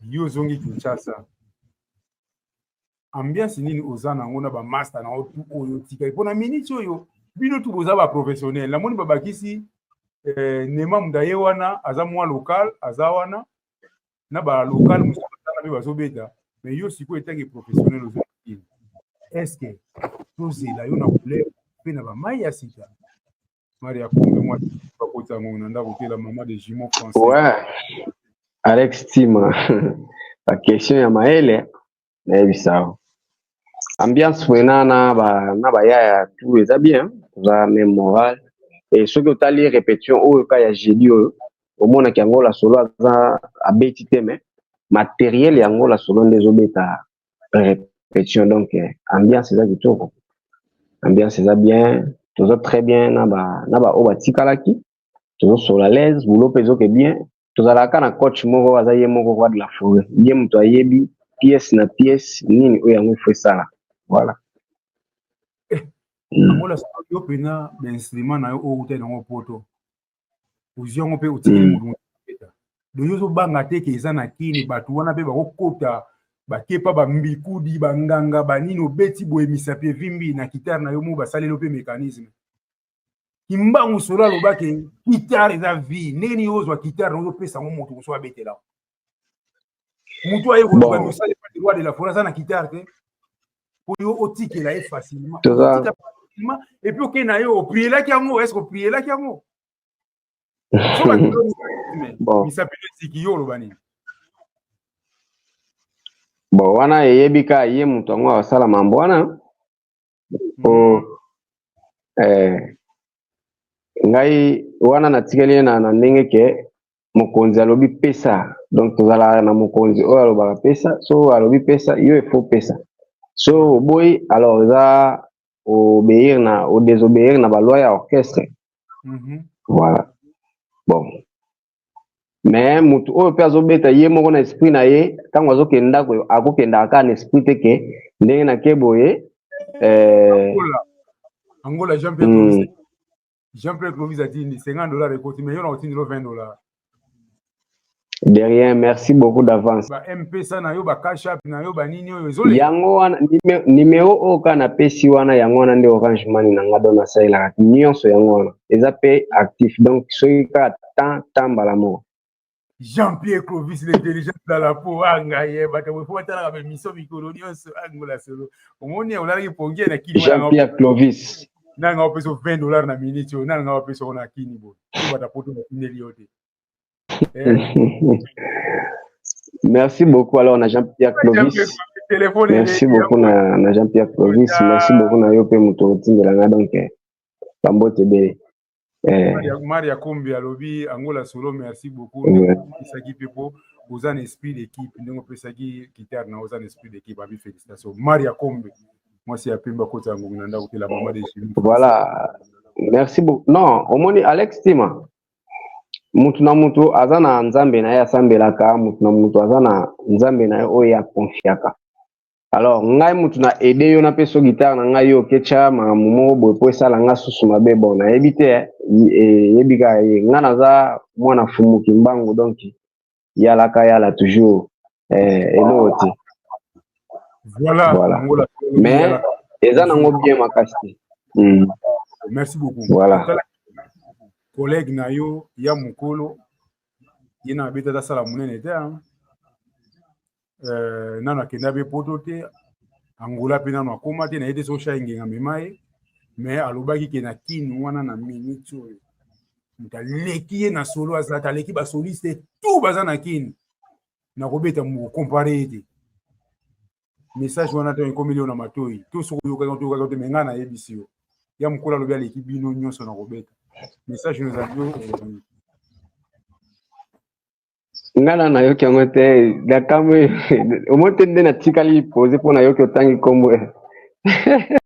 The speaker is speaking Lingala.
Yo ozongi Kinshasa, ambiance nini oza nango na bamaster na yo tu oyo otikali? Mpo na minute oyo bino tu boza baprofessionnel. Namoni babakisi Nema mutu aye wana, aza mwa local, aza wana na balocal mosusu bazala mpe bazobeta. Mais yo sikoyo, etangi professionnel, ozokini, est-ce tozela yo na couleur mpe na bamai ya sika? Maria Kombe, mwasi bakota yango na ndako te, la mama de jumeau français. Ouais, Alex Tima, baquestion ya mayele. Nayebisa yo, ambiance mpena na bayaya tout eza bien, toza même moral. E soki otali répétition oyo ka ya jeudi oyo, omonaki yango la solo aza abeti te, mais matériel yango la solo nde ezobeta répétition. Donc ambiance eza kitoko, ambiance eza bien, toza très bien na ba na ba oyo batikalaki, tozosola à l'aise, boulot mpe ezoke bien. Tozalaka na coach moko, aza ye moko roi de la forêt, ye moto ayebi pièce na pièce nini oyo yango ifo esala. Voilà. Angola, yo mpena bainstrument na yo oyo outai nango Poto, ozwi yango mpe otikeli moto mobeta. Donc yo ozobanga te ke eza na kini, bato wana mpe bakokota, bakepa, bambikudi, banganga, banini, obeti boye misapi evimbi na guitare na yo mo, basaleli mpe mécanisme Kimbangu solo alobaki guitare eza vie. Ndenge nini ozwa guitare na ozopesa yango moto mosusu abetela? Motu aye koluka mosala, roi de la forêt aza na guitare te, po yo otikela ye facilement et puis okei na yo, oprielaki yango? Est ce oprielaki yango? Misapi esiki, yo oloba nini? Bon, wana eyebi kaka ye moto yango asala mambo wana po ngai wana natikeli ye na ndenge ke mokonzi alobi pesa. Donc tozalaka na mokonzi oyo alobaka pesa. So alobi pesa, yo efo pesa. So oboyi, alors eza obéir na odésobéir na baloi ya orchestre. Voilà. Bon, mais motu oyo mpe azobeta ye moko na esprit na ye, ntango azokende ndako, akokendaka kaka na esprit te ke ndenge nake boye. Angola, Jean Pierre Clovis, Jean Pierre Clovis atindi 50 $ ekoti, mais yo na otindelo 20 $. De rien, merci beaucoup d'avance. Ba M-Pesa na yo, ba Cash App na yo, banini oyo ezoleka? Yango wana, numéro oyo kaka napesi wana, yango wana nde Orange Money na nga. Don nasalelaka nyonso yango wana, eza mpe actif. Donc soki kaka tan tan mbala moko. Jean-Pierre Clovis, l'intelligence dans la peau, anga ye bato boye fo batalaka baémission mikolo nyonso. Angola solo, omoni olalaki pongi na kini. Jean-Pierre Clovis. Nanga opesa 20 $ na minute oyo, nanga opesa ngo na kini boye, so bata Poto batindeli yo te. Merci beaucoup alors na Jean-Pierre Clovis. Merci beaucoup na Jean-Pierre Clovis. Merci beaucoup na yo mpe moto otindela nga. Donc bambote ebele. Maria Kombi alobi: Angola solo, merci beaucoup. Opesaki mpe po oza na esprit d'équipe, ndenge opesaki guitare na, oza na esprit d'équipe. Abi félicitation. Maria Kombe, mwasi ya pembe, akota ngongi na ndako te, la mama de Jimmy. Voilà, merci beaucoup. Non, omoni Alex Tima, mutu na mutu aza na nzambe na ye asambelaka, mutu na mutu aza na nzambe na ye oyo akonfiaka. Alors ngai mutu na aide yo, napesa guitare na ngai, yo oketya makambo moko boye po esala nga susu mabe. Bon, nayebi te, eyebi kaka ye. Ngai naza mwana fumuki mbangu, donc yalaka yala toujours, eloko te. Voilà. Voilà, mais eza nango bien makasi te. Merci beaucoup. Voilà. Collègue na yo ya mokolo, ye na abeti, ata sala monene te, nano akenda mpe Poto te, Angola mpe nano akóma te, naye te so Shai Ngenga amema ye. Mais alobaki ke na kini wana, na minute oyo, moto aleki ye na solo azalaka, aleki basoliste tout baza na kini na kobeta, mokocomparer ye te. Message wana to ekomeli yo na matoi to soki oyokaki, toyokaki te, me ngai nayebisi yo, ya mokolo alobi aleki bino nyonso na kobeta. Message oyo ezali yo. Nga na nayoki yango te, nakamwe. Omoi te nde natikali pose mpo nayoki otangi nkombo.